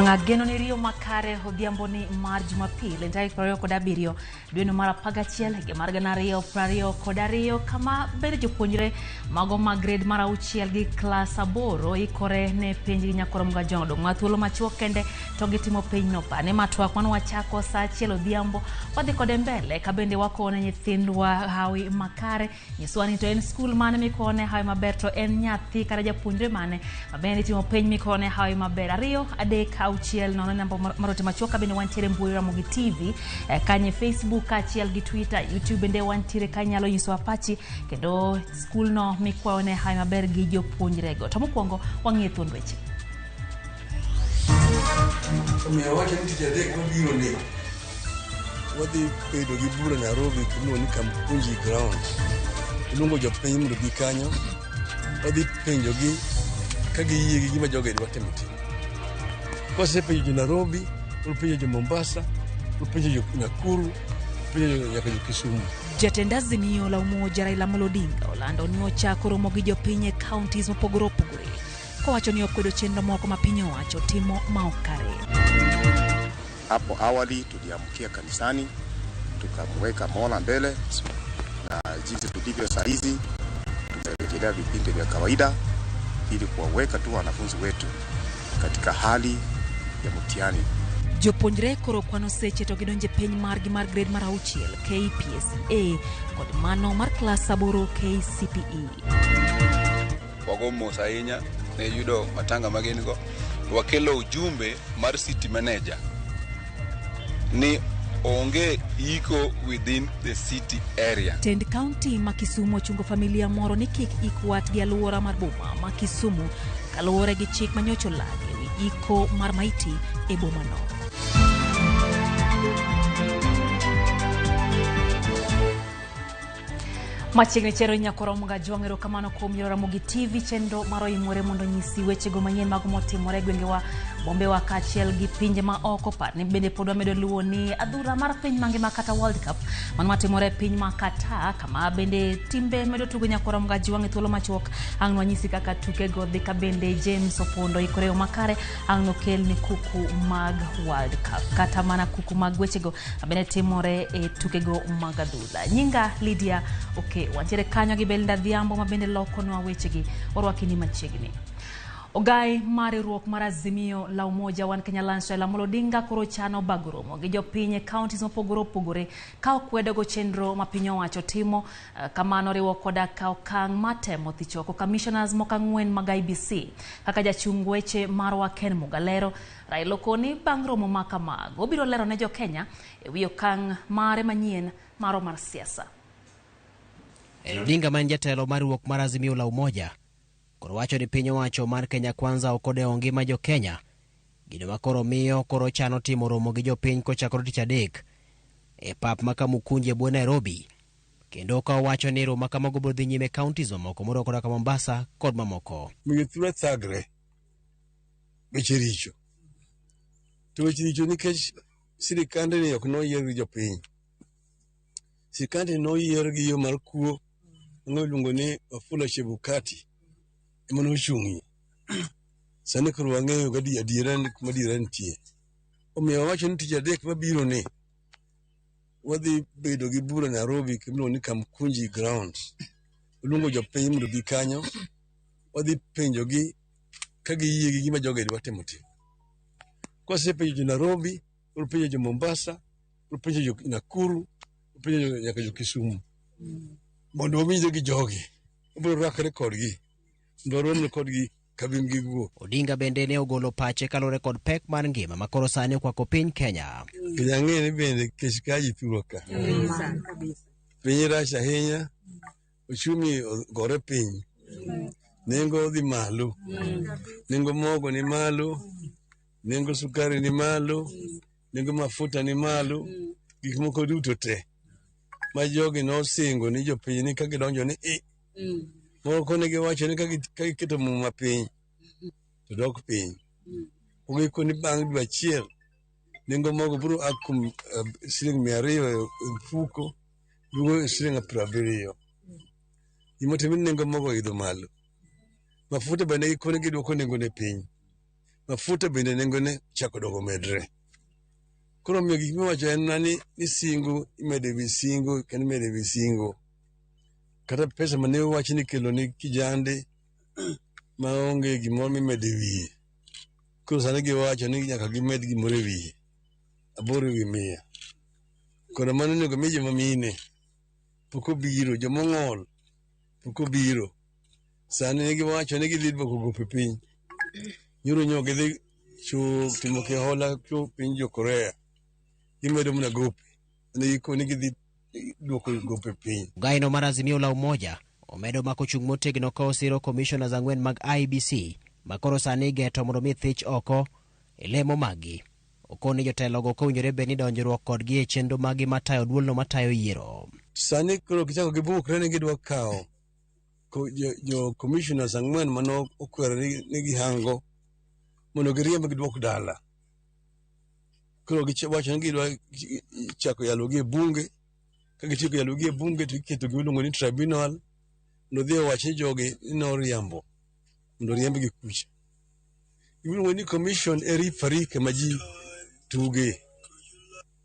Ageno ni riyo makare odhiambo ni mar Jumapil en tarik 27 dweno mar 11 higa mar 2022 kama bende jopuonjre mago mag grade mar auchiel gi klas aboro ikore ne penj gi Nyakoro Mgajong dong' ma thuolo machuok kende to gitimo penj no pane ma twak mane wachako saa achiel odhiambo wadhi kode mbele ka bende wakone nyithindwa hawi makare. Nyiswa ni to en skul mane mikone hawi maber to en nyathi kata japuonjre mane mabende itimo penj mikone hawi maber. 2 3 6 0 namba mar ote machuok ka bende wantiere mbui Ramogi TV kanye Facebook kaachiel gi Twitter, YouTube bende wantiere ka inyalo nyisowa pachi kendo skulno mikwayone hawi maber gi jopuonjrego. To mokwongo wang'iye thuond weche. Omiyo awacho ni tich adek mabiro ni wadhi bedo gi bura Nairobi kumiluongo ni Kamkunji Grounds. Iluongo jopiny mondo obi kanyo, wadhi penjogi ka giyie gi gima jogi dwa timo timo. Kwasepenjo jo Nairobi, wapenjo jo Mombasa, wapenjo jo Nakuru, wapenjo nyaka jo Kisumu. Jatend Azimio la Umoja Raila Amolo Odinga olando ni ochako romo gi jopiny e counties mopogore opogore kowacho ni okwedo chenro moko ma piny owacho timo ma ok kare. Hapo awali tuliamkia kanisani tukamweka Mola mbele, na jinsi tulivyo saa hizi tumerejelea vipindi vya kawaida ili kuwaweka tu wanafunzi wetu katika hali ya mtihani. Jopuonjre koro kwano seche to gidonje piny margi mar grade mar auchiel KPSEA kod mano mar klas aboro KCPE. Wago mos ahinya ne yudo matanga ma gin go. Wakelo ujumbe mar city manager ni onge iko within the city area. Tend county ma Kisumu ochungo familia moro ni kik ik wat gi alwora mar boma ma Kisumu kaluwore gi chik manyocha olagi e wi iko mar maiti e bomano. Machiegni chero Nyakoro Mgajwang', erokamano kuom yiero Ramogi TV chenro mar oimore mondo onyisi wechego manyien mago motimore e gwengewa, bombewa kaachiel gi pinje ma oko. Par ni bende pod wamedo luwo ni adhula mar piny mangima kata World Cup mano matimore e piny ma Qatar, kama bende timbe medo tugo Nyakoro Mgajwang' e thuolo machuok. Ang' nwanyisi kaka tukego dhi ka bende James Opondo ikore yo makare ang' nokel ni kuku mag World Cup kata mana kuku mag wechego bende timore e tukego mag adhula. Nyinga Lydia Oke, wantiere kanyo gi Belinda Adhiambo ma bende lokonwa wechegi, orwaki ni machiegni. Ogai mar riwruok mar Azimio la Umoja One Kenya Alliance Raila Amolo Odinga koro chano bago romo gi jopiny e counties mopogore opogore ka okwedogo chenro ma piny owacho timo. Kamano riwo koda ka okang' mar temo thicho oko commissioners moko ang'wen mag IEBC. Kaka jachung' weche marwa Ken Mugalero, Raila okoni bang' romo ma kamago obiro lero ne jo-Kenya e wi okang' mare manyien maro mar siasa. Raila Odinga ma en jatelo mar riwruok mar Azimio la Umoja koro wacho ni piny owacho mar Kenya Kwanza ok odewo ngima jo Kenya, gino ma koro miyo koro chano timo romo gi jopiny kochakore tich adek e pap ma Kamukunji e bwo Nairobi, kendo ka owacho ni romo ma kamago biro dhi nyime e counties mamoko moriwo koda ka Mombasa kod mamoko. Miyo thura thagre, weche richo. To weche richo nikech sirikande ni ok noyier gi jopiny. Sirikande noyier gi yo mar kuo, mano iluongo ni Wafula Chebukati ema nochung'ie. Sani koro wang'eyo gadi adiera ni kuma adiera nitie. Omiyo wawacho ni tich adek mabiro ni wadhi bedo gi bura Nairobi kumiluongo ni Kamkunji Grounds. Waluongo jopiny mondo obi kanyo, wadhi penjogi ka giyie gi gima jogi dwa timo timo. Kwasepenjo jo Nairobi, wapenjo jo Mombasa, wapenjo jo Nakuru, wapenjo nyaka jo Kisumu. Mondo wawinjre gi jogi, wabiro rakre kodgi, mondo waromre kodgi ka gin gi guo. Odinga bende ne ogolo pache kaluwore kod pek mar ngima ma koro sani okwako piny Kenya. Kendo ang'eyo ni bende kech ka ji thurwa ka. Piny rach ahinya, uchumi ogore piny, nengo odhi malo, nengo mogo ni malo, nengo sukari ni malo, nengo mafuta ni malo, gik moko duto te ma jogi nosingo ni jopiny ni ka gidonjo ni i moko ne giwacho ni ka giketo muma piny to dok piny. Ogiko ni bang' dwe achiel nengo mogo biro a kuom siling 200 e mfuko duogo siling 70. Gimotimore ni nengo mogo oidho malo. Mafuta bende gikone giduoko nengone piny. Mafuta bende nengone chako dok omedre. Koro omiyo gik miwacho en mana ni singo imedo ewi singo kendo imedo ewi singo. Kata pesa mane owach ni ikelo ni kijande maonge gimoro mimedo e wiye. Koro sani giwacho ni nyaka gimed gimoro e wiye. 8 /100. Koro mano onego mi joma mine pok obiro, joma ong'ol pok obiro. Sani ne giwacho ni gidhi duoko gope piny. Nyoro nyo gidhi timo kihola piny jo Korea. Gimedo mana gope. Ne gikoni gidhi duoko gope piny. Ogaino mar Azimio la Umoja omedo mako chung' motegno ka osiro commissioners 4 mag IEBC ma koro sani igeto mondo mi thich oko e lemo maggi. Okoni jotelogo kowinjore bed ni donjruok kodgi e chenro maggi matayo duolno matayo yiero. Sani koro gichako gibukre ni gidwa kawo jo commissioners 4 mane okwero ni gihango mondo giriemb giduok dala. Koro giwacho ni gidwa chako yalogi e bunge. Ka gitieko yalogi e bunge to iketo gima iluongo ni tribunal mondo odhi owach ni jogi noriambo mondo oriembgi kucha. Iluongo ni commission e referee kama ji tuge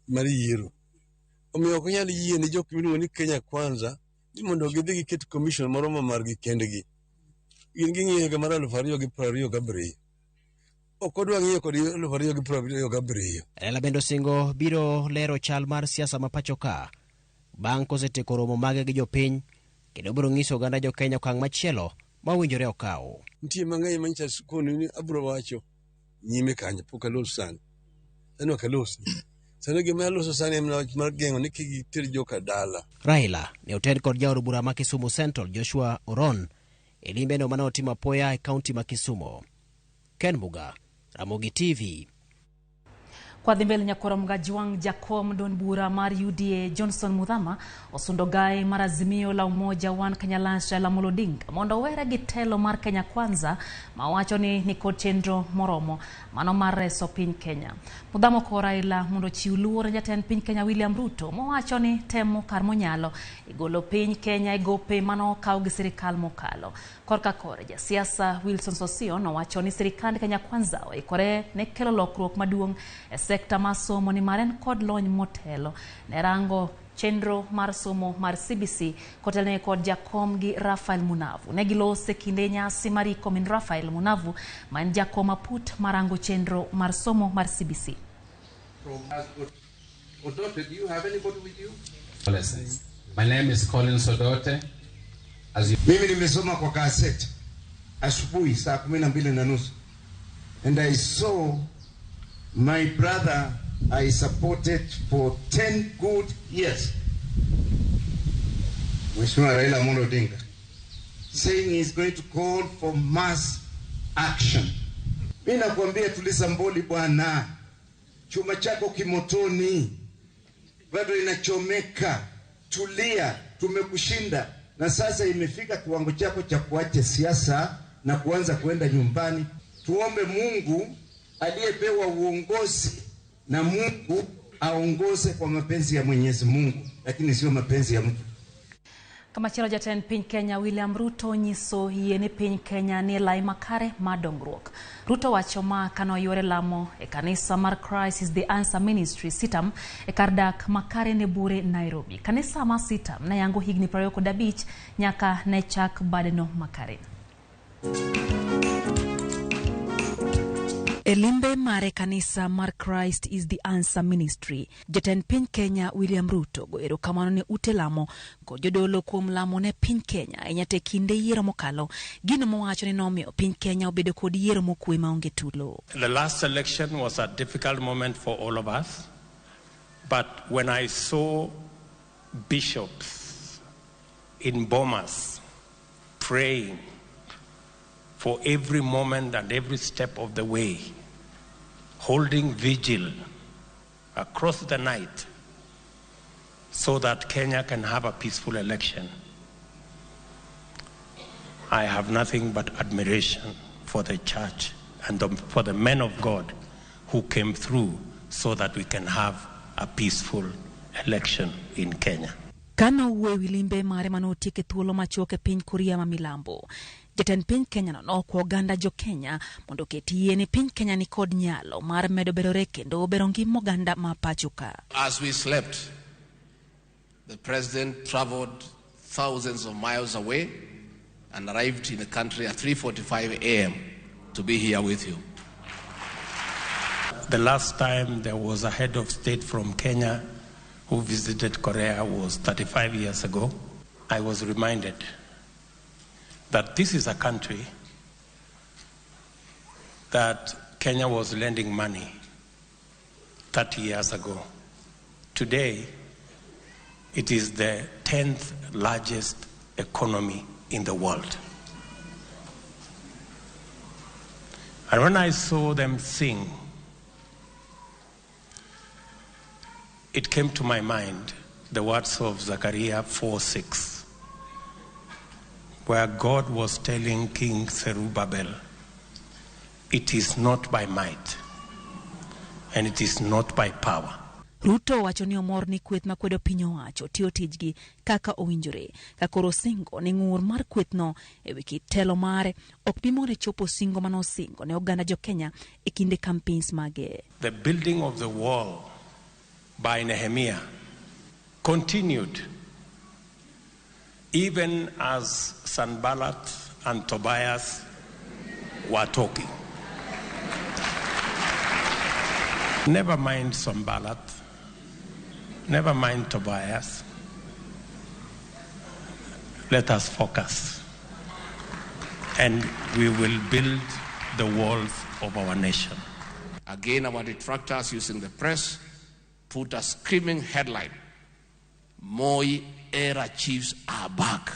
mar yiero. Omiyo ok onyal yie ni jok miluongo ni Kenya Kwanza ni mondo gidhi giket commission moro ma margi kendgi. Gin ging'iyo higa mar 2027. Ok odwa ng'iyo kod 2027. Raila bende osingo biro lero chal mar siasa ma pacho ka bang' kosetieko romo mage gi jopiny kendo biro nyiso oganda jokenya okang' machielo ma owinjore okaw. Nitie mang'eny manyicha koni ni abiro wacho nyime kanyo pok alos sani. Sani ok alosi. Sani gima aloso sani en wach mar geng'o ni kik giter joka dala. Raila ne oted kod jaod bura ma Kisumu Central Joshua Oron e limbeno mane otimo apoya e kaunti ma Kisumu. Ken Muga, Ramogi TV. Kwadhi mbele nyakoro Mgajwang' jakom duond bura mar UDA Johnson Muthama osundo gae mar Azimio la Umoja One Kenya Alliance Raila Amolo Odinga mondo owere gi telo mar Kenya Kwanza ma wacho ni nikod chenro moromo mano mar reso piny Kenya. Muthama okwayo Raila mondo ochiw luor ne jatend piny Kenya William Ruto mowacho ni temo kar monyalo e golo piny Kenya e gope mano okaw gi sirikal mokalo. Korka kore jasiasa Wilson Sossion owacho ni sirikand Kenya Kwanza oikore ne kelo lokruok maduong' e sekta mar somo nimar en kod lony motelo ne rango chenro mar somo mar CBC kotelne kod jakom gi Raphael Munavu. Ne gilose kinde nyasi mar iko min Raphael Munavu ma en jakom aput marango chenro mar somo mar CBC. Odote, do you have anybody with you? My name is Collins Odote. As you Mimi nimesoma kwa gazeti asubuhi saa 12:30 and I saw my brother I supported for 10 good years, Mheshimiwa Raila Amolo Odinga, saying he's going to call for mass action. Mimi nakwambia tuliza mboli bwana, chuma chako kimotoni, bado inachomeka. Tulia, tumekushinda na sasa imefika kiwango chako cha kuacha siasa na kuanza kuenda nyumbani. Tuombe Mungu aliyepewa uongozi na Mungu aongoze kwa mapenzi ya Mwenyezi Mungu, lakini sio mapenzi ya mtu. Kamachielo jatend piny Kenya William Ruto nyiso yie ni piny Kenya ni e lai makare mar dongruok. Ruto wacho ma kanoyuore lamo e kanisa mar Christ is the Answer Ministry CITAM e kar dak makare ne Bure, Nairobi. Kanisa mar CITAM ne yango higni 25 nyaka ne chak badeno makare. E limbe mare kanisa mar Christ is the Answer Ministry, jatend piny Kenya William Ruto go erokamano ne ute lamo kod jodolo kuom lamo ne piny Kenya ahinya te kinde yiero mokalo, gino mowacho ni nomiyo piny Kenya obedo kod yiero mokwe maonge tulo. The last election was a difficult moment for all of us, but when I saw bishops in Bomas praying for every moment and every step of the way, holding vigil across the night so that Kenya can have a peaceful election, I have nothing but admiration for the church and for the men of God who came through so that we can have a peaceful election in Kenya. Kano owuoyo e wi limbe mare mane otieko e thuolo machuok e piny Korea ma Milambo. Jatend piny Kenya no nokwa oganda jo Kenya mondo oket yie ni piny Kenya ni kod nyalo mar medo berore kendo bero ngima oganda ma pacho ka. As we slept, the president traveled thousands of miles away and arrived in the country at 3:45 a.m. to be here with you. The last time there was a head of state from Kenya who visited Korea was 35 years ago. I was reminded that this is a country that Kenya was lending money 30 years ago. Today, it is the 10th largest economy in the world. And when I saw them sing, it came to my mind the words of Zechariah 4:6, where God was telling King Zerubbabel, "It is not by might, and it is not by power." Ruto wacho ni omor ni kweth makwedo piny owacho tiyo tijgi kaka owinjore, ka koro singo ni ng'ur mar kwethno e wi kit telo mare ok bi mone chopo singo manosingo ne oganda jo Kenya e kinde campaigns mage. The building of the wall by Nehemiah continued even as Sanballat and Tobias were talking. Never mind Sanballat, never mind Tobias. Let us focus, and we will build the walls of our nation. Again, our detractors using the press put a screaming headline: "Moi era chiefs are back."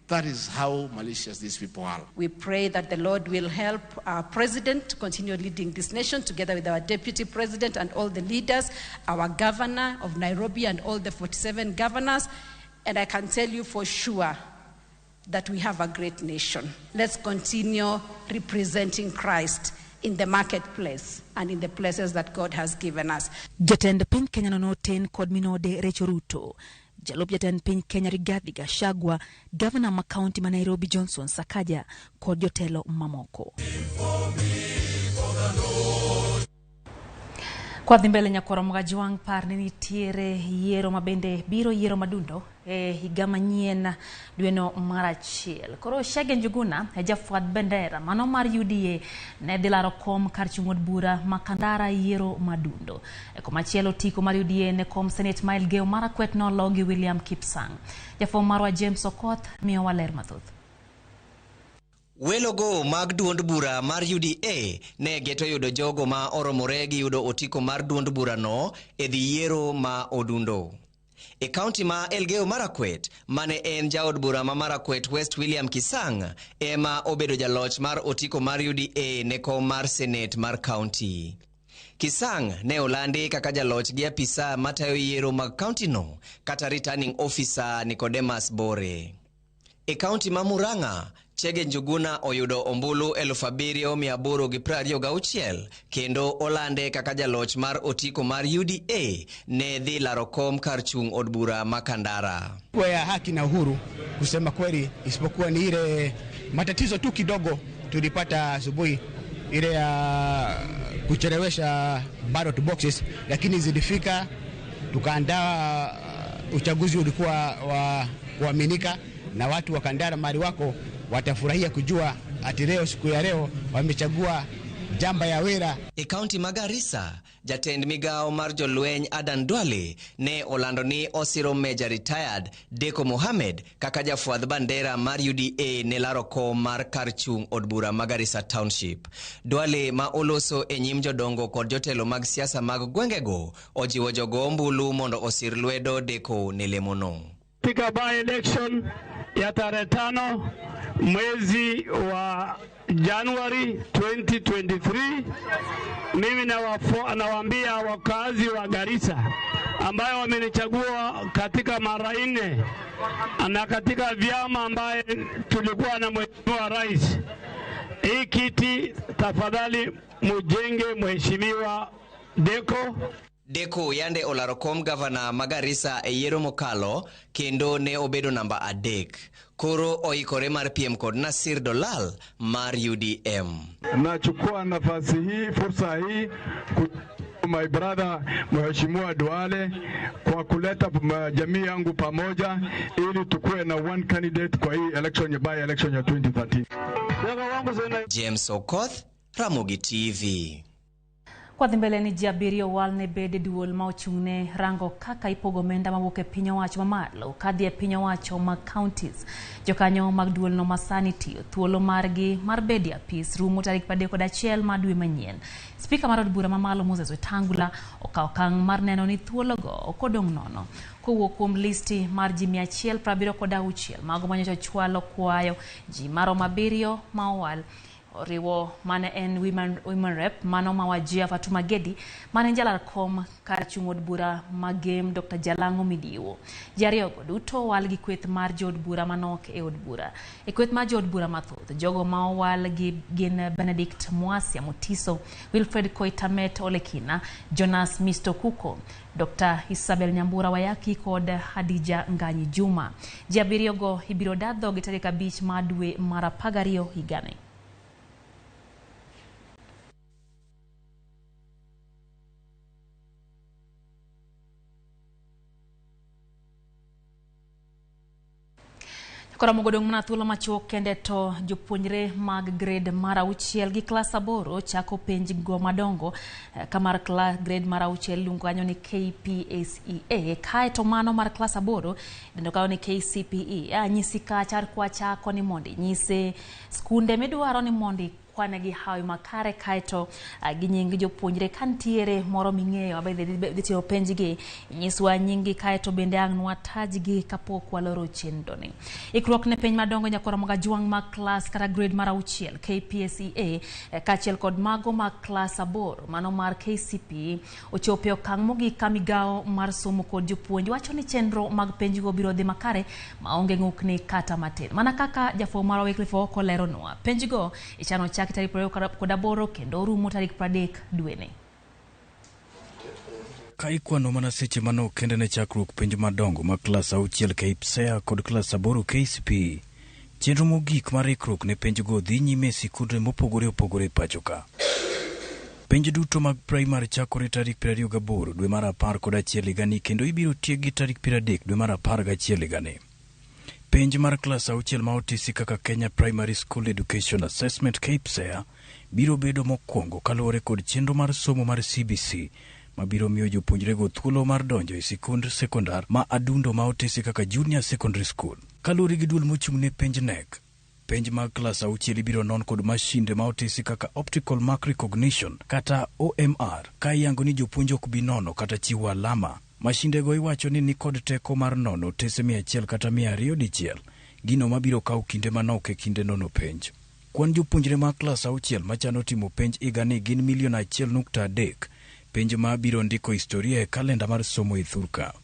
That is how malicious these people are. We pray that the Lord will help our president to continue leading this nation together with our deputy president and all the leaders, our governor of Nairobi and all the 47 governors. And I can tell you for sure that we have a great nation. Let's continue representing Christ in the marketplace and in the places that God has given us. Jatend piny Kenya no noten kod minode Rachel Ruto, jalup jatend piny Kenya Rigathi Gachagua, gavana ma kaunti ma Nairobi Johnson Sakaja kod jotelo mamoko. Kwa dhi mbele nyakwaro Mgajwang' par ni nitiere yiero mabende biro yiero madundo e higa manyien dweno mar achiel. Koro Chege Njuguna e jafwadh bendera mano mar UDA ne dhi laro kom kar chung' od bura ma Kandara yiero madundo. E komachielo otiko mar UDA ne kom Senate ma Elgeyo Marakwet nolo gi William Kipsang. Jafwambo marwa James Okoth miyowa ler mathoth. Welogo mag duond bura mar UDA ne geto yudo jogo ma oromore gi yudo otiko mar duond burano e dhi yiero ma odundo. E kaunti ma Elgeyo Marakwet, mane en jaod bura ma Marakwet West William Kisang ema obedo jaloch mar otiko mar UDA ne kom mar Senate mar kaunti. Kisang ne olandi kaka jaloch gi apisa matayo yiero mag kaunti no kata returning officer Nicodemus Bore. E kaunti ma Murang'a, Chege Njuguna oyudo ombulu 7,826 kendo olande kaka jaloch mar otiko mar UDA ne dhi laro kom kar chung' od bura ma Kandara. Kwa ya haki na uhuru kusema kweli, isipokuwa ni ile matatizo tu kidogo tulipata asubuhi ile ya kuchelewesha ballot boxes, lakini zilifika tukaandaa, uchaguzi ulikuwa wa kuaminika na watu wa Kandara mahali wako watafurahia kujua ati leo, siku ya leo wamechagua jamba ya wera. E kaunti ma Garissa, jatend migao mar jolweny Adan Duale ne olando ni osiro Major retired Deko Mohamed kaka jafwadh bandera mar UDA ne laro kom mar kar chung' od bura ma Garissa Township. Duale ma oloso e nyim jodongo kod jotelo mag siasa mag gwengego ojiwo jogo ombulu mondo osir lwedo Deko ne lemono. Katika by election ya tarehe 5 mwezi wa Januari 2023, mimi nawaambia wakazi wa Garissa ambayo wamenichagua katika mara 4 na katika vyama ambaye tulikuwa na mheshimiwa rais, hii kiti tafadhali mujenge mheshimiwa Deko. Deko yande olaro kom gavana ma Garissa e yiero mokalo kendo ne obedo namba 3. Koro oikore mar piem kod Nasir Dolal mar UDM. Nachukua nafasi hii, fursa hii my brother Mheshimiwa Duale kwa kuleta jamii yangu pamoja ili tukue na one candidate kwa hii election ya by election ya 2013. James Okoth, Ramogi TV. Kwa dhi mbele ni ji abiriyo wal ne bede duol ma ochung'ne rango kaka ipogo omenda mawuok e piny owacho mamalo kadhi e piny owacho mag counties. Jokanyo mag duolno masani tiyo thuolo margi mar bedo e apis rumo tarik 31 mar dwe manyien. Spika mar od bura mamalo Moses Wetangula okawo okang' mar neno ni thuologo ok odong' nono. Kowuok kuom listi mar ji 176 mago manyocha ochwalo kwayo ji maromo 7 ma owal oriwo mane en women rep mano mawajia Fatuma Gedi mane en jalar kom kar chung' od bura magem Dr. Jalango Midiwo. Ji ariyogo duto owal gi kweth mar jood bura manok e od bura. E kweth mar jood bura mathoth, jogo ma owal gi gin Benedict Mwasia Mutiso, Wilfred Koitamet Olekina, Jonas Misto Kuko, Dr. Isabel Nyambura Wayaki kod Hadija Nganyi Juma. Ji abiriyogo ibiro dar dhogi tarik 5 mar dwe mar 12 higani. Koro mogodong' mana thuolo machuok kende to jopuonjre mag grade mar 6 gi klas 8 chako penj go madongo ka mar grade mar 6 iluongo kanyo ni KPSEA, kaeto mano mar klas 8 idendo kanyo ni KCPE. Nyisi kacha kwachako ni mondo inyise skunde midwaro ni mondo kwane gi hawi makare kaeto gi nying jopuonjre kantiere moro ming'eyo mabe dhi timo penjgi nyiswa nyinggi kaeto bende ang' nwatajgi kapok waloro chenroni. Ikruok ne penj madongo nyakoro mag ajwang' mag klas kata grade mar 6 KPSEA kaachiel kod mago mag klas 8 mano mar KCPE ochopo e okang' mogik ka migawo mar somo kod jopuonj wacho ni chenro mag penjgo biro dhi makare maonge ng'ukni kata matin. Mana kaka jafwambo marwa Wycliffe Owoko leronwa, penjgo ichano chaki tarik 28 kendo rumo tarik 30 dweni. Ka ikwano mana seche manok kende ne chakruok penj madongo mag klas 6 KPSEA kod klas 8 KCPE, chenro mogik mar ikruok ne penjgo dhi nyime e sikunde mopogore opogore e pacho ka. Penj duto mag primary chakore tarik 28 dwe mar 11 higani kendo ibiro tiekgi tarik 30 dwe mar 11 higani. Penj mar klas 6 ma otisi kaka Kenya Primary School Education Assessment KPSEA biro bedo mokwongo kaluwore kod chenro mar somo mar CBC mabiro miyo jopuonjrego thuolo mar donjo e sikund sekondar ma adundo ma otisi kaka Junior Secondary School. Kaluwore gi duol mochung' ne penj KNEC, penj mag klas 6 ibiro non kod mashinde ma otisi kaka Optical Mark Recognition kata OMR ka iyango ni jopuonj ok bi nono kata chiwo alama. Mashindego iwacho ni nikod teko mar nono otese 100 kata 200 dichiel, gino mabiro kawo kinde manok e kinde nono penj. Kwan jopuonjre mag klas 6 machano timo penj higani gin milion 1.3, penj ma biro ndiko historia e kalenda mar somo e thurka.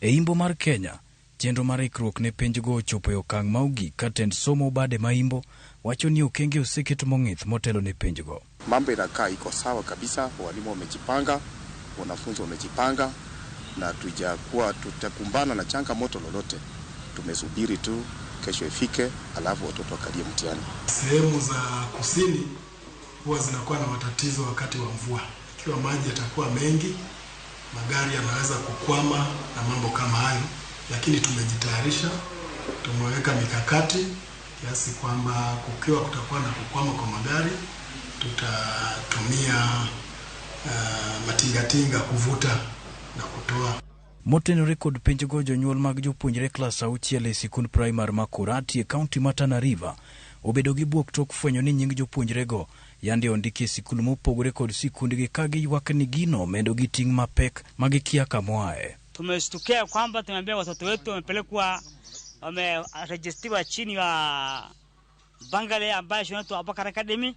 E imbo mar Kenya, chenro mar ikruok ne penjgo ochopo e okang' ma ogik ka tend somo Bade Maimbo wacho ni okenge oseket mong'ith motelo ne penjgo. Mambo inakaa iko sawa kabisa, walimu wamejipanga, wanafunzi wamejipanga na tujakuwa tutakumbana na changamoto lolote. Tumesubiri tu kesho ifike, alafu watoto wakalie mtihani. Sehemu za kusini huwa zinakuwa na matatizo wakati wa mvua. Ikiwa maji yatakuwa mengi, magari yanaweza kukwama na mambo kama hayo, lakini tumejitayarisha, tumeweka mikakati kiasi kwamba kukiwa kutakuwa na kukwama kwa magari, tutatumia matingatinga kuvuta na kutoa. Motenore kod penjgo jonyuol mag jopuonjre klas 6 e sikund primar ma Korati e kaunti ma Tana River obedo gi bwok tok fwenyo ni nying jopuonjrego yande ondiki e sikul mopogore kod sikundgi ka giywak ni gino medo gi ting' mapek ma gikia kamoae. Tumeshtukia kwamba tumeambia watoto wetu wamepelekwa, wamerejistiwa chini ya Bangale ambayo inaitwa Abubakar Academy,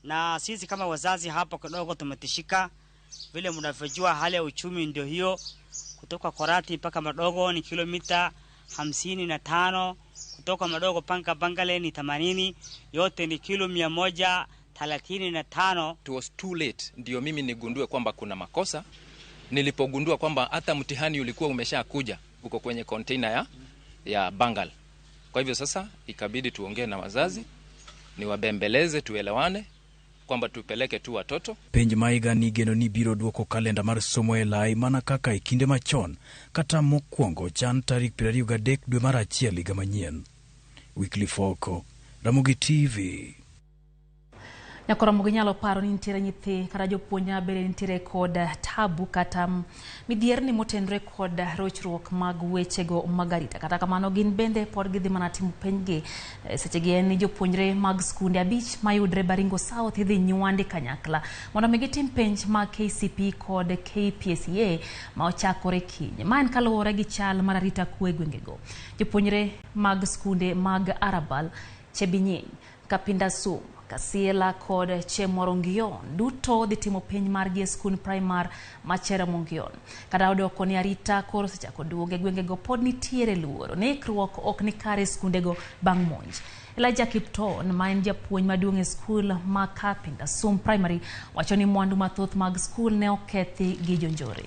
na sisi kama wazazi hapa kidogo tumetishika. Vile mnavyojua hali ya uchumi ndio hiyo, kutoka Korati mpaka Madogo ni kilomita 55, kutoka Madogo mpaka Bangale ni 80, yote ni kilo 135. It was too late ndio mimi nigundue kwamba kuna makosa, Nilipogundua kwamba hata mtihani ulikuwa umeshakuja uko kwenye container ya Bangal. Kwa hivyo sasa ikabidi tuongee na wazazi, niwabembeleze, tuelewane kwamba tupeleke tu watoto. Penj ma higa ni geno ni biro duoko kalenda mar somo e lai mana kaka e kinde machon kata mokwongo chan tarik 23 dwe mar achiel higa manyien. Wycliffe Oko, Ramogi TV. Nyakoromogi nyalo paro ni nitiere nyithi kata jopuonj bende nitiere kod tabu kata midhierni motenore kod rochruok mag wechego mag arita. Kata kamano gin bende pod gidhi mana timo penjgi. Sechegi en ni jopuonjre mag skunde 5 mayudre Baringo South idhi nywandi kanyakla mondo mi gitim penj mag KCPE kod KPSEA ma ochakore kiny. Ma en kaluwore gi chal mar arita kwe gwengego. Jopuonjre mag skunde mag Arabal, Chebinyiny, Kapindasum, Kasiela kod Chemorongion duto dhi timo penj margi e skund primar ma Chemorongion. Kata odoko ni arita koro osechako duogo e gwengego, pod nitiere luoro ni ikruok ok ni kare e skundego bang' monj. Elijah Kipton ma en japuonj maduong' e skul ma Kapindasum Primary wacho ni mwandu mathoth mag skul ne okethi gi jonjore.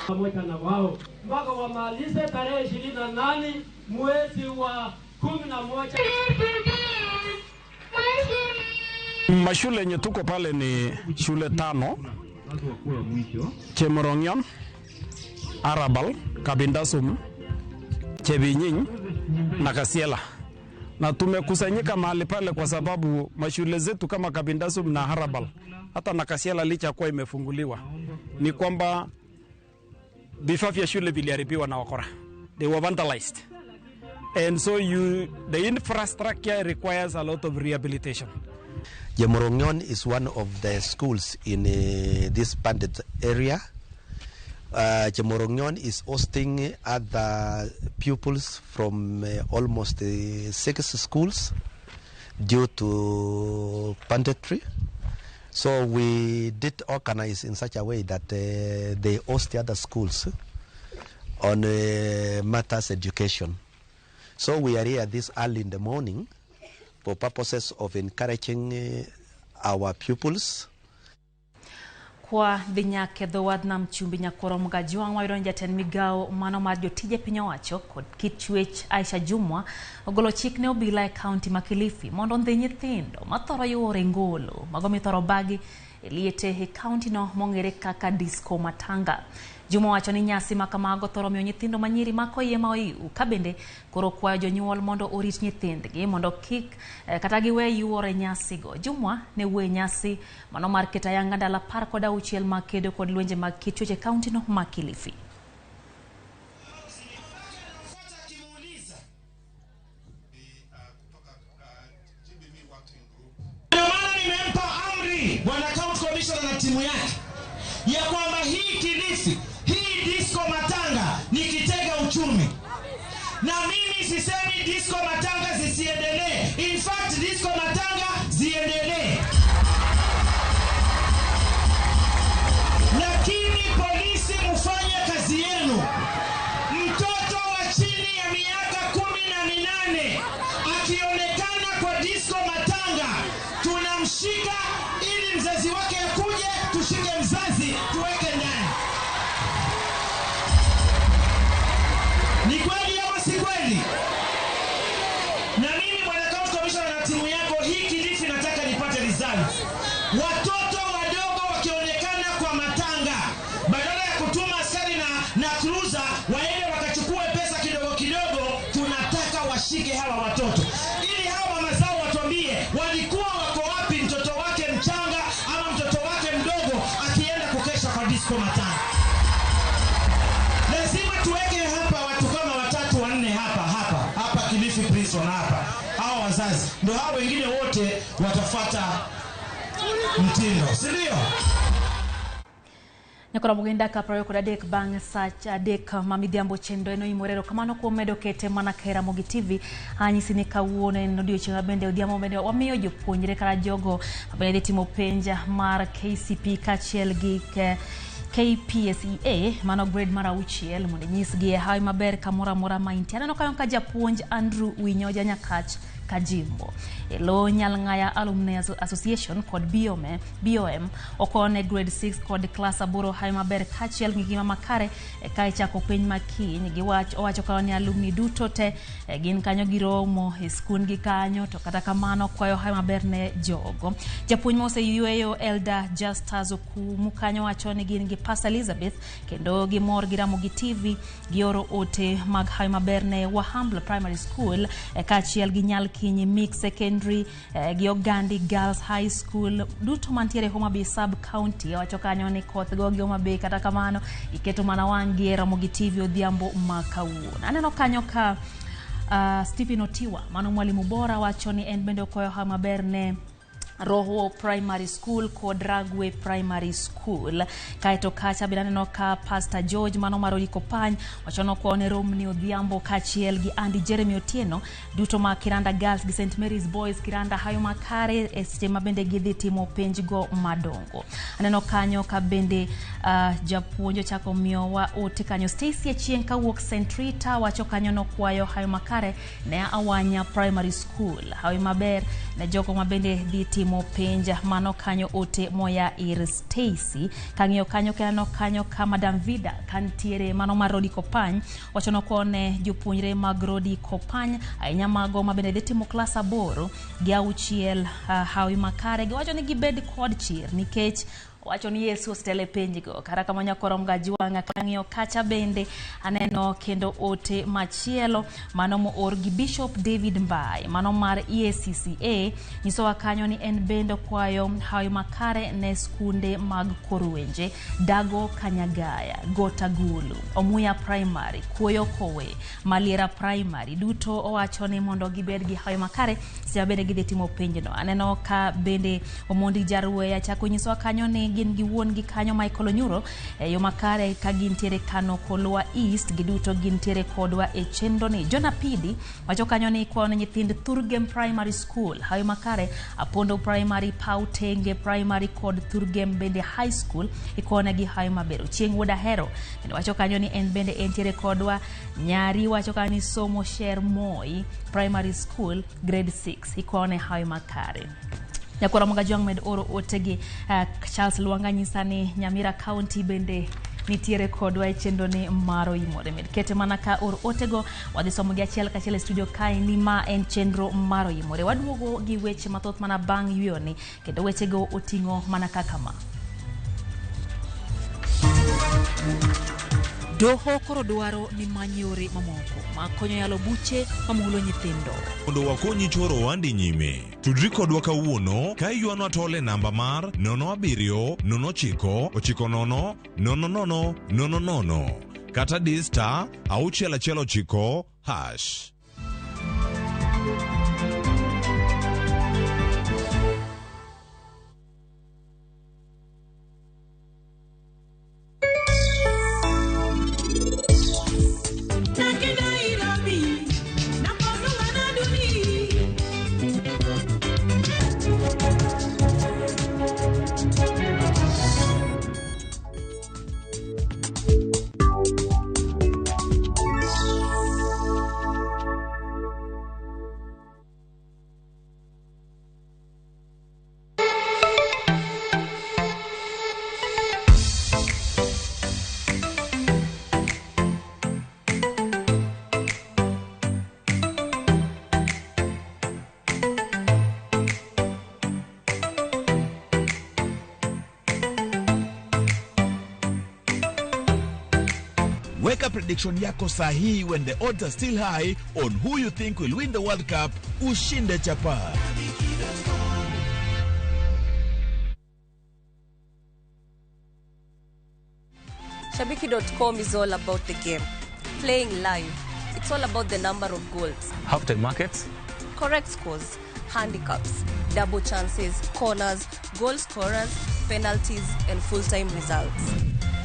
Pamoja na wao mpaka wamalize tarehe 28 mwezi wa 11. Mashule yenye tuko pale ni shule 5: Chemorongion, Arabal, Kabindasum, Chebinyiny na Kasiela. Na tumekusanyika mahali pale kwa sababu mashule zetu kama Kabindasum na Arabal hata na Kasiela licha kuwa imefunguliwa, ni kwamba vifaa vya shule viliharibiwa na wakora. They were vandalized. And so the infrastructure requires a lot of rehabilitation. Chemorongion is one of the schools in this bandit area. Chemorongion is hosting other pupils from almost 6 schools due to banditry. So we did organize in such a way that they host the other schools on matters education. So we are here this early in the morning for purposes of encouraging our pupils. Kwa dhi nyaka dho wadh nam chumbi Nyakoro Mgajwang' wayudo ni jatend migawo mano mar jotije piny owacho kod kit chwech Aisha Jumwa ogolo chik ne obila e kaunti ma Kilifi mondo ondhi nyithindo mathoro yuore ngolo mago mithoro bagi e liete e kaunti no mong'ere kaka disco matanga. Juma wacho ni nyasi ma kamago thoro miyo nyithindo manyiri mako iye ma oiw ka bende koro kwayo jonyuol mondo orit nyithindgi mondo kik kata giwe yuore nyasigo. Jumwa ne wuoyo e nyasi mano mar keto ayanga ndalo 16 mag kedo kod lwenje mag kit chwech e kaunti no ma Kilifi. Ndio maana nimempa amri bwana county commissioner na timu yake ya kwamba hii Kilifi, hii disco matanga ni kitega uchumi. Na mimi sisemi disco matanga zisiendelee. In fact, disco matanga ziendelee. Lakini polisi mfanye kazi yenu. Mtoto wa chini ya miaka 18 akionekana kwa disco matanga, tunamshika ili mzazi wake akuje, tushike mzazi tuweke ndani. Ni kweli ama si kweli? Na mimi bwana county commissioner na timu yako, hii Kilifi nataka nipate results. Watoto wadogo wakionekana kwa matanga, badala ya kutuma askari na cruiser waende wakachukue pesa kidogo kidogo, tunataka washike hawa watoto ili hawa mama zao watuambie walikuwa wako wapi mtoto wake mchanga ama mtoto wake mdogo akienda kukesha kwa disco matanga. Lazima tuweke hapa watu kama 3 4 hapa Kilifi prison hapa. Hao wazazi ndio hao wengine wote watafuata mtindo, si ndio? Nyakoro mugenda ka 23 bang' saa 3 ma midhiambo chenro eno imorero kamano kuom medo kete mana ka Ramogi TV. Anyisi ni kawuono en odiochieng' mabende odhiambo bende wamiyo jopuonjre kata jogo mabende dhi timo penj mar KCPE kaachiel gi KPSEA mano grade mar 6 mondo inyisgi e hawi maber kamoro amora ma intie. Aneno kanyo ka japuonj Andrew Winyoja Nyakach Kajimbo. Elo Nyalng'aya Alumni Association kod BOM okone grade 6 kod klas 8 hawi maber kaachiel gi ngima makare ka ichako penj makiny. Owacho kanyo ni alumni duto te gin kanyo giromo e skundgi kanyo, to kata kamano kwayo hawi maber ne jogo. Japuonj ma oseyweyo Elder Justus Okumu kanyo wacho ni gin gi Pastor Elizabeth kendo gimor gi Ramogi TV gioro ote mag hawi maber ne Wahambla Primary School kaachiel gi Nyalkinyi Mixed Secondary gi Ogandi Girls High School duto mantiere Homa Bay Sub County. Wacho kanyo ni koth gogi Homa Bay, kata kamano iketo mana wang' gi e Ramogi TV odhiambo ma kawuono. Aneno kanyo ka Stephen Otiwa mano mwalimu bora wacho ni en bende okwayo hawi maber ne Roho Primary School kod Ragwe Primary School. Kaeto kacha bende aneno ka Pastor George mano mar Kopany wacho nokone Romney Odhiambo kaachiel gi Andy Jeremy Otieno duto ma Kiranda Girls gi St Mary's Boys Kiranda hayo makare e seche ma bende gidhi timo penj go madongo. Aneno kanyo ka bende japuonj ochako miyowa ote kanyo. Stacy Achieng' kawuok St Rita wacho kanyo nokwayo hayo makare ne Awanya Primary School. Hawi maber ne jogo ma bende dhi timo penj, mano kanyo ote moya ir Stacy. Kang'iyo kanyo kaneno kanyo ka Madam Vida kantiere mano mar Rodi Kopany wacho nokone jopuonjre mag Rodi Kopany ahinya mago ma bende dhi timo klas 8 gi 6 hawi makare. Giwacho ni gibed kod chir nikech wacho ni Yesu osetelo penjgo. Kata kamano nyakorom Gajwang'a kang'iyo kacha bende aneno kendo ote machielo mano moor gi Bishop David Mbai mano mar EACCA nyisowa kanyo ni en bende okwayo hawi makare ne skunde mag Korwenje, Dago Kanyagaya, Gotagulu, Omuya Primary, Kuoyo Kowe, Maliera Primary duto owacho ni mondo gibed gi hawi makare seche bende gidhi timo penjno. Aneno ka bende Omondi Jarweya chako nyisowa kanyo ni gin gi wuon gi kanyo Michael Onyuro e yo makare ka gintiere Kano Kolwa East, giduto gintiere kodwa e chenro ni. Jona Pidi wacho kanyo ni kwayo ne nyithind Thurgem Primary School hawi makare, Apondo Primary, Pau Tenge Primary kod Thurgem bende High School ikonegi hawi maber. Chieng' Wuod Ahero kendo wacho kanyo ni en bende entiere kodwa. Nyari wacho kanyo ni somo Sher Moi Primary School grade 6 ikone hawi makare. Nyakwara Mogajwang' med oro otegi. Charles Luanga nyisa ni Nyamira County bende nitiere kodwa e chenro ni mar Oimore. Med kete mana ka or otego wadhi somo gi achiel kachiel e studio kae ni ma en chenro mar Oimore. Waduogo gi weche mathoth mana bang' yweyoni kendo wechego oting'o mana kaka ma. Doho koro dwaro ni many yore mamoko ma konyo yalo buche mamulo nyithindo. Mondo wakonyi choro wandi nyime, tudri kodwa kawuono ka iywanwa tol e namba mar 07 09 90 00 00 kata di star 619 hash. Weka prediction yako sahihi when the odds are still high on who you think will win the World Cup. Ushinde chapa. Shabiki.com is all about the game. Playing live. It's all about the number of goals. Halftime markets. Correct scores. Handicaps. Double chances. Corners. Goal scorers. Penalties. And full-time results.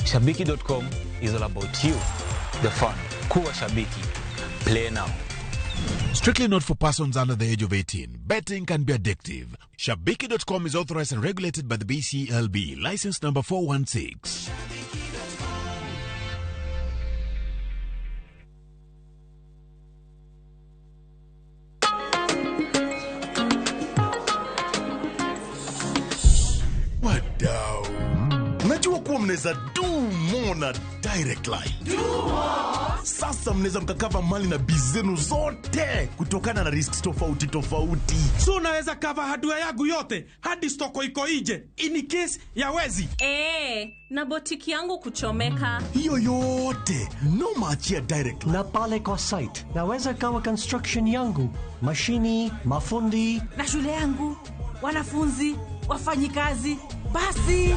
Shabiki.com is all about you, the fun. Kuwa Shabiki. Play now. Strictly not for persons under the age of 18. Betting can be addictive. Shabiki.com is authorized and regulated by the BCLB. License number 416. Unaweza do more na Direct Line. Do more. Sasa mnaweza mkacover mali na biz zenu zote kutokana na risks tofauti tofauti. So unaweza cover hardware yangu yote hadi stoko iko ije in case ya wezi. Na botiki yangu kuchomeka. Hiyo yote noma, achia Direct Line. Na pale kwa site naweza cover construction yangu, mashini, mafundi na shule yangu, wanafunzi, wafanyikazi, basi.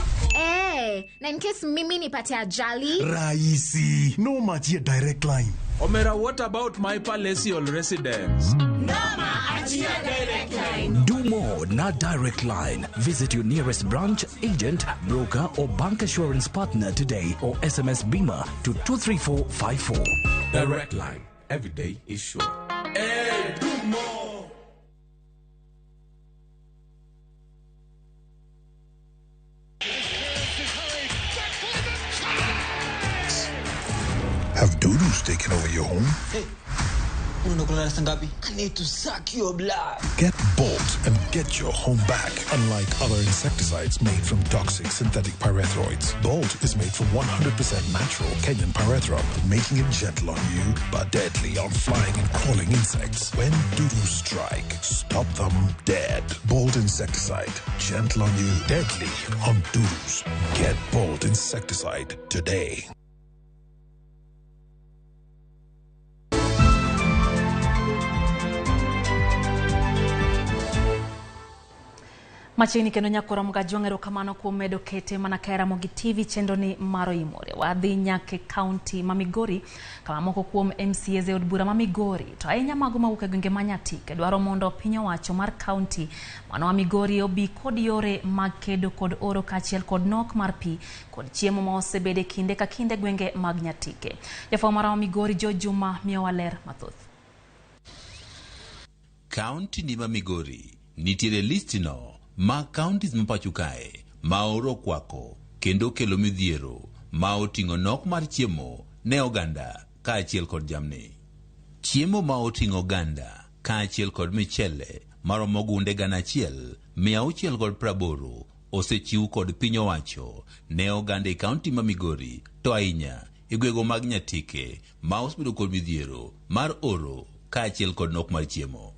Na in case mimi nipate ajali. Rahisi, noma, achia Direct Line. Omera, what about my palatial residence? Noma, achia Direct Line. Do more na Direct Line. Visit your nearest branch, agent, broker, or bank assurance partner today or SMS BIMA to 23454. Direct Line. Every day is sure. Hey, do more. Have dudus taken over your home? Hey, I need to suck your blood. Get Bolt and get your home back. Unlike other insecticides made from toxic synthetic pyrethroids, Bolt is made from 100% natural Kenyan pyrethrum, making it gentle on you but deadly on flying and crawling insects. When dudus strike, stop them dead. Bolt insecticide, gentle on you, deadly on dudus. Get Bolt insecticide today. Machiegni kendo nyakoro Mgajwang' erokamano kuom medo kete mana ka Ramogi TV chenro ni mar Oimore. Wadhi nyaka e kaunti ma Migori kama moko kuom MCAs e od bura ma Migori to ahinya mago mawuok e gwenge ma Nyatike dwaro mondo piny owacho mar kaunti mano ma Migori obi kod yore mag kedo kod oro kaachiel kod nok mar pi kod chiemo ma osebedo e kinde ka kinde gwenge mag Nyatike. Jafwambo marwa ma Migori George Juma miyowa ler mathoth. Kaunti ni ma Migori nitiere listino mag counties ma pacho kae ma oro okwako kendo kelo midhiero ma oting'o nok mar chiemo ne oganda kaachiel kod jamni. Chiemo ma oting'o oganda kaachiel kod michele maromo gunde 1680 osechiw kod piny owacho ne oganda e kaunti ma Migori to ahinya e gwego mag Nyatike ma osebedo kod midhiero mar oro kaachiel kod nok mar chiemo.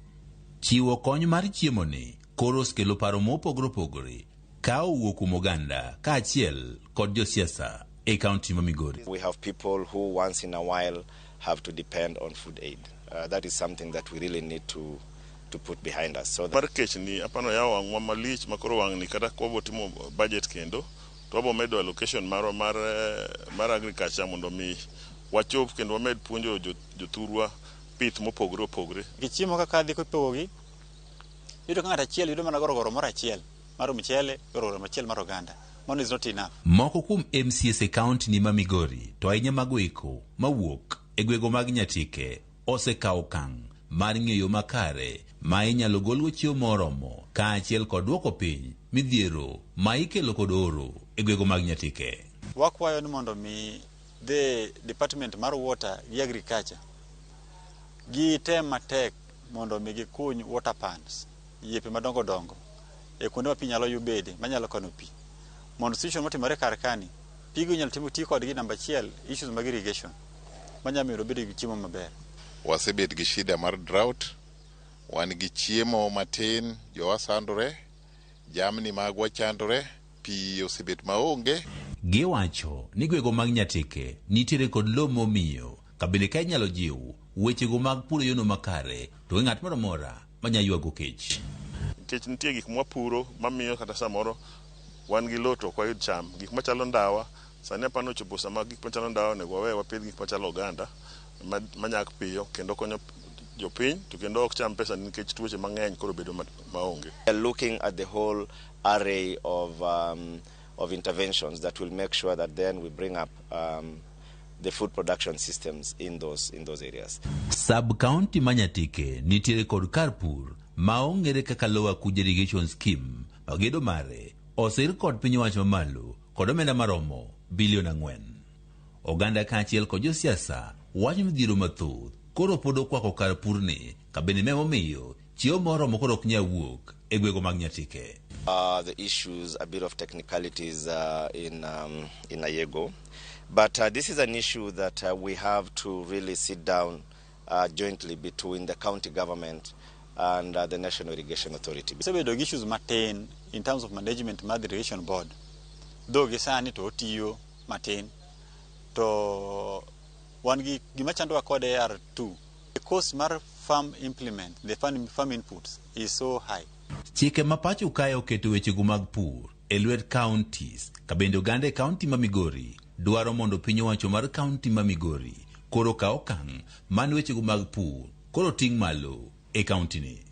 Chiwo kony mar chiemo ni koro osekelo paro mopogore opogore ka owuok kuom oganda kaachiel kod josiasa e kaunti ma Migori. We have people who once in a while have to depend on food aid. That is something that we really need to put behind us. So mar kech ni apano yawo wang'wa malich makoro wang'ni kata kwabo timo budget kendo to wabo medo allocation marwa mar agriculture mondo mi wachop kendo wamed puonjo jothurwa pith mopogore opogore. Gichiemo kaka dhi kopogogi, yudo ka ng'ato achiel yudo mana gorogoro moro achiel mar mchele, gorogoro machiel mar oganda. Mano is not enough. Moko kuom MCAs e kaunti ni ma Migori to ahinya mago eko mawuok e gwego mag Nyatike osekawo okang' mar ng'eyo makare ma inyalo golgo chiemo moromo kaachiel kod duoko piny midhiero ma ikelo kod oro e gwego mag Nyatike. Wakwayo ni mondo mi the department mar water gi agriculture gitem matek mondo mi gikuny water pans, yiepe madongo dongo e kuonde ma pi nyalo bede manyalo kano pi mondo situation motimore kar kani pigo inyalo timo ti kodgi. Namba achiel, issues mag irrigation manyalo miyo bedo gi chiemo maber. Wasebet gi shida mar drought, wan gi chiemo matin, jowa sandore, jamni magwa chandore, pi osebet maonge. Giwacho ni gwego mag Nyatike nitiere kod lowo momiyo kabende ka inyalo jiw wechego mag puro yono makare to ng'at moro amora manya ywago kech. Nikech nitie gik mwapuro mamiyo kata samoro wan gi lowo to ok wayud cham. Gik machalo ndawa, sani apano ochopo sama gik machalo ndawa onego wawe wapidh gik machalo oganda manyak piyo kendo konyo jopiny to kendo ok cham pesa nikech tuoche mang'eny koro bedo maonge. We are looking at the whole array of interventions that will make sure that then we bring up the food production systems in those areas. Sub county ma Nyatike nitiere kod kar pur ma ong'ere kaka Lower Kuja Irrigation Scheme ma gedo mare osir kod piny owacho mamalo kod omenda maromo bilion 4. Oganda kaachiel kod josiasa wacho midhiero mathoth koro pod okwako kar purni kabende memomiyo chiemo moromo koro ok nyal wuok e gwego mag Nyatike. The issues, a bit of technicalities in Ayego. But this is an issue that we have to really sit down jointly between the county government and the National Irrigation Authority. Osebedo gi issues matin in terms of management mar the irrigation board. Though gi sani to otiyo matin, to wan gi gima chandowa kode are two. The cost mar farm implement, the farm inputs is so high. Chike ma pacho kae oketo wechego mag pur e lwet counties, ka bende oganda e kaunti ma Migori dwaro mondo piny owacho mar kaunti ma Migori koro kaw okang' man wechego mag pur koro ting' malo e kaunti ni.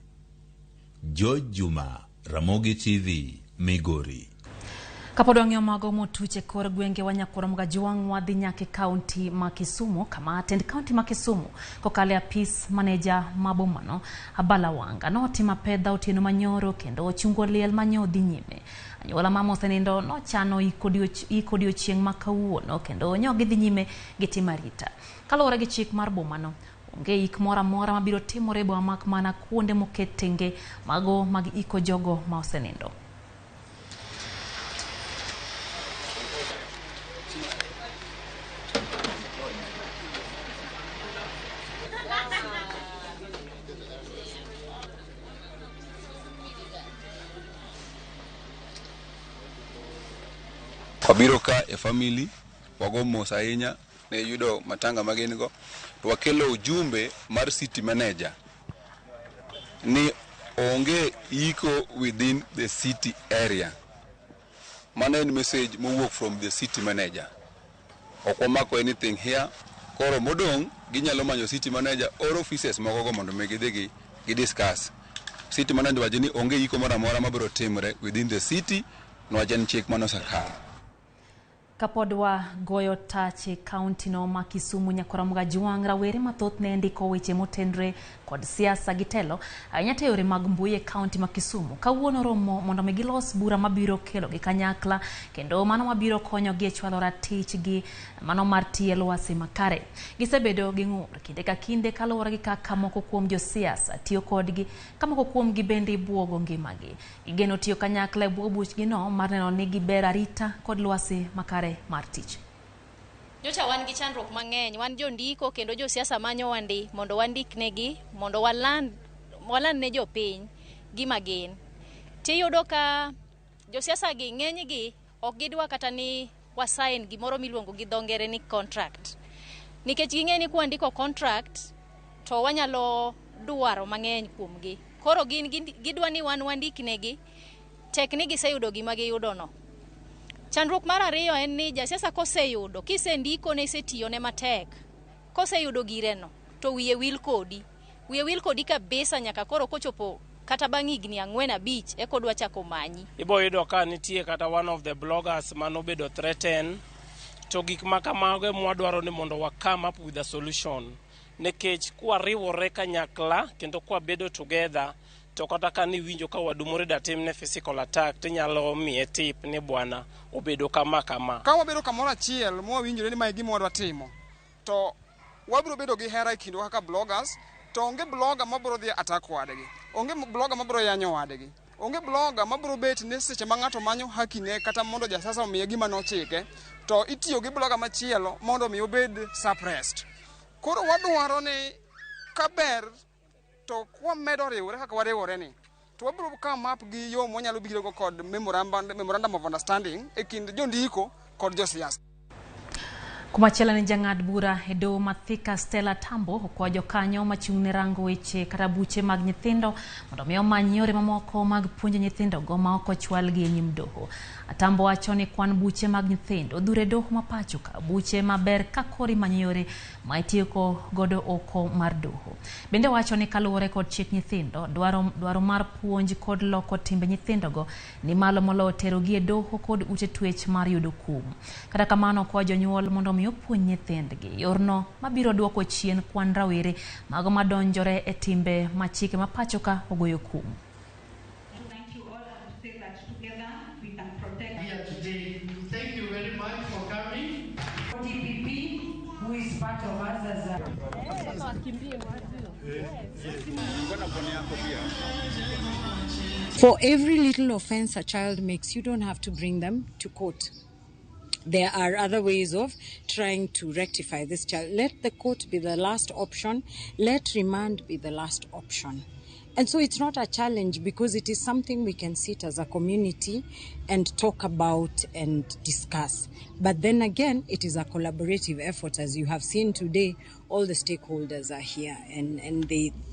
George Juma, Ramogi TV, Migori. Kapod wang'iyo mago motuch e kor gwenge wa Nyakoro Juang' wadhi nyaka e kaunti ma Kisumu, kama tend kaunti ma Kisumu kokalo e apis maneja ma bomano Abala Wanga notimo apedha otieno manyoro kendo ochungo liel manyo dhi nyime. Anyuola ma mosenindo nochano iko odiochieng' ma kawuono kendo nyo gidhi nyime gi timo arita. Kaluwore gi chik mar bomano, onge ik moro amora mabiro timore e boma mak mana kuonde moket tenge mago mag iko jogo ma osenindo. Wabiro ka e family, wago mos ahinya ne yudo matanga magin go, to wakelo ujumbe mar city manager ni onge iko within the city area. Mano en message mowuok from the city manager. Ok wamako anything here. Koro modong' ginyalo manyo city manager or offices moko go mondo mi gidhi gi discuss. City manager wacho ni onge iko moro amora mabiro timre within the city, niwach en chik manosekalo. Kapod wagoyo tach e kaunti no ma Kisumu, Nyakoro Juang', rawere mathoth ne ndiko weche motenre kod siasa gi telo ahinya to yore mag mbui e kaunti ma Kisumu. Kawuono romo mondo mi gilos bura mabiro kelo gi kanyakla kendo mano mabiro konyogi e chwalo ratichgi mano mar tiyo e lwasi makare. Gisebedo gi ng'ur kinde ka kinde kaluwore gi kaka moko kuom josiasa tiyo kodgi, ka moko kuomgi bende ibuogo ngimagi. Gigeno tiyo kanyakla e bwo buchgino mar neno ni giber arita kod lwasi makare mar tich. Nyocha wan gi chandruok mang'eny, wan jondiko kendo josiasa manyo wandi mondo wandiknegi, mondo waland ne jopiny gima gin. Tiyudo ka josiasa gi ng'enygi ok gidwa kata ni wasign gimoro miluongo gi dho ngere ni contract. Nikech ging'e ni kwandiko contract to wanyalo dwaro mang'eny kuomgi. Koro gin gidwa ni wan wandiknegi, tek ni giseyudo gima giyudono. Chandruok mar ariyo en ni jasiasa koseyudo, kisendiko ne isetiyone matek, koseyudo gireno to wiye wil kodi. Wiye wil kodi kabisa nyaka koro kochopo kata bang' higni 4-5 eka odwa chako manyi. Ibo yudo ka nitie kata one of the bloggers manobedo threatened, to gik ma kamago ema wadwaro ni mondo wa come up with a solution. Nikech kwariwore kanyakla kendo kwabedo together, to kata ka niwinjo ka wadu moro da timne physical attack, tinyalo miye tip ni bwana obedo kama kama. Ka wabedo kamoro achiel mwawinjore ni mae gima wadwa timo, to wabiro bedo gi hera e kindwa kaka bloggers, to onge blogger mabiro dhi attack wadgi, onge blogger mabiro yanyo wadgi, onge blogger mabiro bet ni seche ma ng'ato manyo haki ne kata mondo jasiasa omiye gima nochike, to itiyo gi blogger machielo mondo mi obed suppressed. Koro wadwaro ni kaber to kwamedo riwore kaka wariwore ni, to wabiro come up gi yo mwanyalo birogo kod memorandum of understanding e kind jondiko kod josiasa. Kumachielo ni jang'ad bura e doho ma Thika Stella Tambo okwayo jokanyo machung' ne rango weche kata buche mag nyithindo mondo mi omany yore mamoko mag puonjo nyithindogo ma ok ochwalgi e nyim doho. Tambo wacho ni kwan buche mag nyithindo odhuro e doho ma pacho ka, buche maber ka koro imanyo yore ma itieko godo oko mar doho. Bende wacho ni kaluwore kod chik nyithindo, dwaro mar puonj kod loko timbe nyithindogo ni malo moloyo terogi e doho kod ute twech mar yudo kum. Kata kamano okwayo jonyuol mondo mi opuonj nyithindgi yorno mabiro duoko chien kwan rawere mago madonjore e timbe ma chike ma pacho ka ogoyo kum. For every little offense a child makes, you don't have to bring them to court. There are other ways of trying to rectify this child. Let the court be the last option. Let remand be the last option. And so it's not a challenge because it is something we can sit as a community and talk about and discuss. But then again, it is a collaborative effort. As you have seen today, all the stakeholders are here, and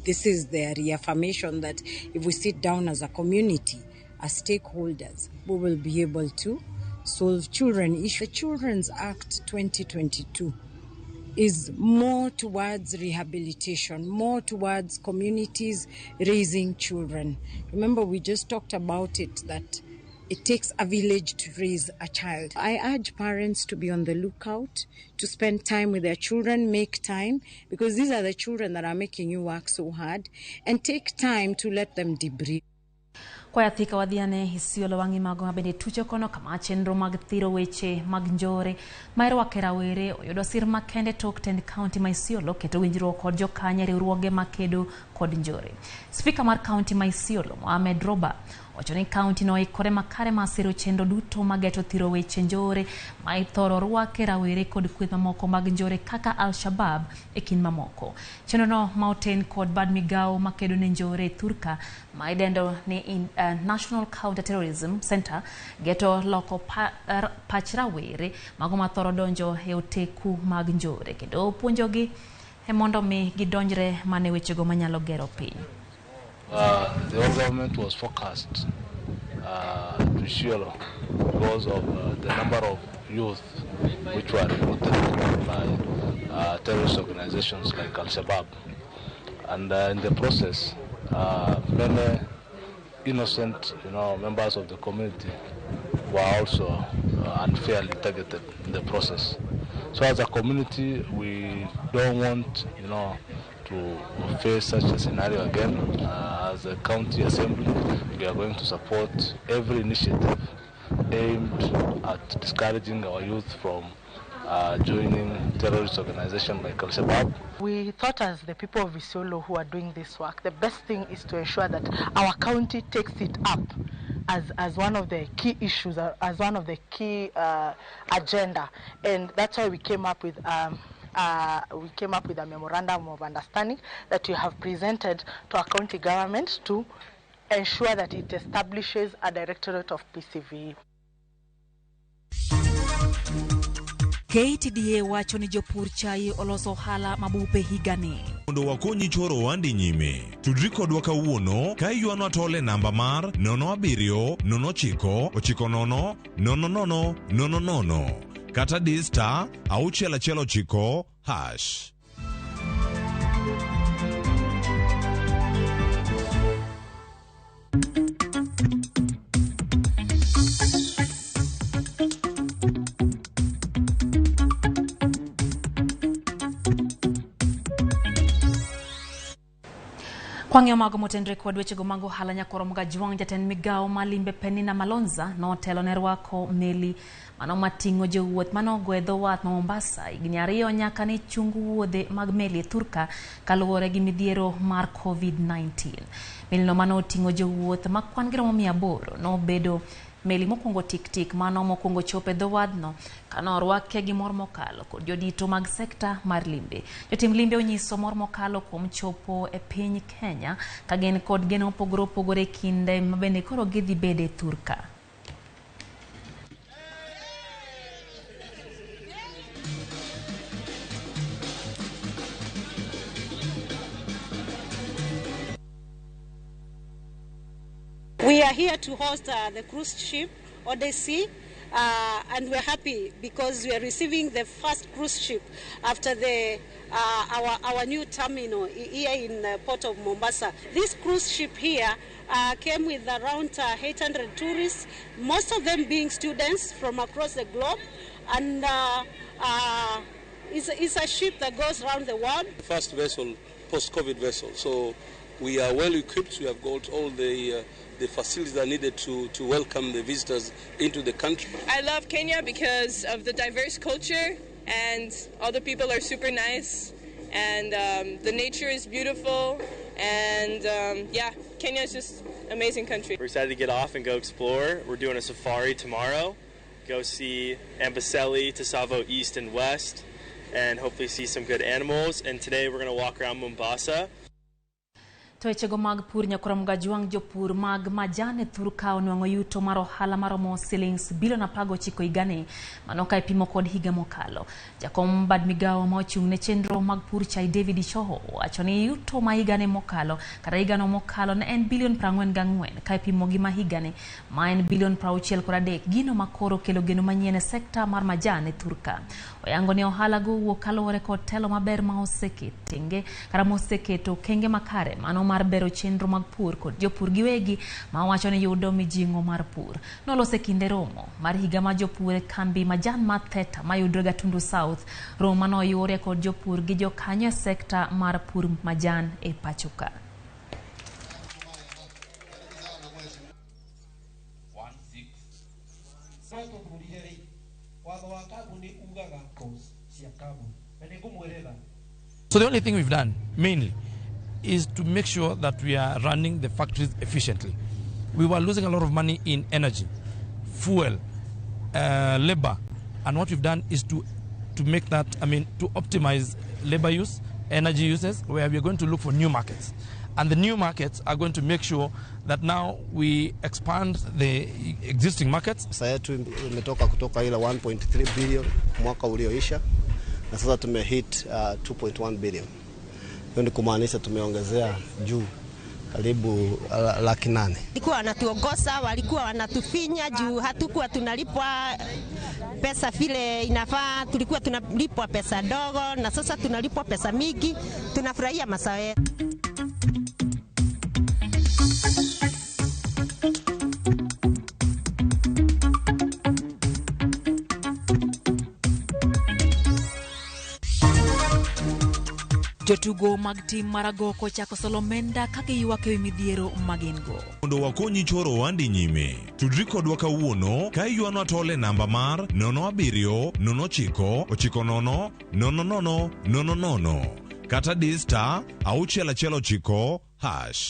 this is their reaffirmation that if we sit down as a community, as stakeholders, we will be able to solve children issues. The Children's Act 2022 is more towards rehabilitation, more towards communities raising children. Remember, we just talked about it, that it takes a village to raise a child. I urge parents to be on the lookout, to spend time with their children, make time, because these are the children that are making you work so hard, and take time to let them debrief. Kwa yathika wadhiane Isiolo wang'i mago mabende tucho kono kama chenro mag thiro weche mag njore ma irwake rawere oyudo sir makende tok tend kaunti ma Isiolo keto winjruok kod jokanya riwruoge makedo kod njore. Spika mar kaunti ma Isiolo Mohamed Roba owacho ni kaunti no oikore makare mar siro chenro duto mageto thiro weche njore ma ithoro rwake rawere kod kweth mamoko mag njore kaka Al-Shabaab e kind mamoko. Chenro no ma oten kod bad migawo makedo ne njore e thurka ma idendo ni National Counter-Terrorism Center geto loko pach rawere mago mathoro donjo e oteku mag njore kendo puonjogi e mondo mi gidonjre mane wechego manyalo gero piny. The whole government was focused to Isiolo because of the number of youth which were recruited by terrorist organizations like Al-Shabaab. And in the process, many innocent, members of the community were also unfairly targeted in the process. So as a community, we don't want, to face such a scenario again. As a county assembly, we are going to support every initiative aimed at discouraging our youth from joining terrorist organizations like Al-Shabaab. We thought, as the people of Isiolo who are doing this work, the best thing is to ensure that our county takes it up as one of the key issues, as one of the key agenda, and that's why we came up with a memorandum of understanding that we have presented to our county government to ensure that it establishes a directorate of PCVE. KTDA wacho ni jopur chai oloso ohala mabupe higani. Mondo wakonyi choro ohandi nyime, tudri kodwa kawuono ka iywanwa tol e namba mar 07 09 90 00 00 kata di star 619 hash. Kwang'eyo mago motenre kod wechego mag ohala nyakoro Mgajwang' jatend migawo ma limbe Penina Malonza notelo ne rwako meli mano mating'o jowuoth manogo e dho wath ma Mombasa higni 2 nyaka ne chung wuodhe mag meli e thurka kaluwore gi midhiero mar COVID-19. Melino manoting'o jowuoth ma kwan gi romo 800 nobedo meli mokwongo tik-tik mano mokwongo chopo e dho wadhno kano orwake gi mor mokalo kod jodito mag sekta mar limbe. Jotim limbe onyiso mor mokalo kuom chopo e piny Kenya ka gin kod geno mopogore opogore kinde ma bende koro gidhi bede thurka. We are here to host the cruise ship Odyssey, and we're happy because we are receiving the first cruise ship after the our new terminal here in the port of Mombasa. This cruise ship here came with around 800 tourists, most of them being students from across the globe, and it's a ship that goes around the world. First vessel, post-COVID vessel, so we are well equipped. We have got all the facilities that are needed to welcome the visitors into the country. I love Kenya because of the diverse culture and all the people are super nice And the nature is beautiful. And yeah, Kenya is just amazing country. We're excited to get off and go explore. We're doing a safari tomorrow. Go see Amboseli, Tsavo East and West, and hopefully see some good animals. And today we're going to walk around Mombasa. To wechego mag pur nyakora Mgajwang' jopur mag majan e thur ka onwang'o yuto mar ohala maromo silings bilion 19 higani, mano ka ipimo kod higa mokalo. Jakom bad migawo ma ochung' ne chenro mag pur chai David Ichoho wacho ni yuto ma higani mokalo kata higano mokalo ne en bilion 44 ka ipimo gi ma higani ma en bilion 63, gino ma koro kelo geno manyien e sekta mar majan e thur ka. Oyango ni ohala go wuok kaluwore kod telo maber ma oseketenge kata moseketo okenge makare mano mar bero chenro mag pur kod jopur giwegi ma wacho ni yudo mijing'o mar pur. Nolose kinde romo mar higa ma jopur e kambi majan mar Theta mayudore Gatundu South, romo manoyuore kod jopur gi jokanyo e sekta mar pur majan e pacho ka. So the only thing we've done mainly is to make sure that we are running the factories efficiently. We were losing a lot of money in energy, fuel, labor, and what we've done is to make that, I mean, to optimize labor use, energy uses, where we are going to look for new markets. And the new markets are going to make sure that now we expand the existing markets. Pesa yetu imetoka kutoka ile 1.3 billion mwaka ulioisha na sasa tumehit 2.1 billion. Hiyo ni kumaanisha tumeongezea juu karibu 800,000. Walikuwa wanatuongoza, walikuwa wanatufinya juu hatukuwa tunalipwa pesa vile inafaa, tulikuwa tunalipwa pesa dogo na sasa tunalipwa pesa mingi. Tunafurahia mazao yetu. Jotugo mag tim mar agoko chako solo omenda ka giywak ewi midhiero ma gin go. Mondo wakonyi choro ohandi nyime, tudri kodwa kawuono ka iywanwa tol e namba mar 07 09 90 00 00 kata di star 619 hash.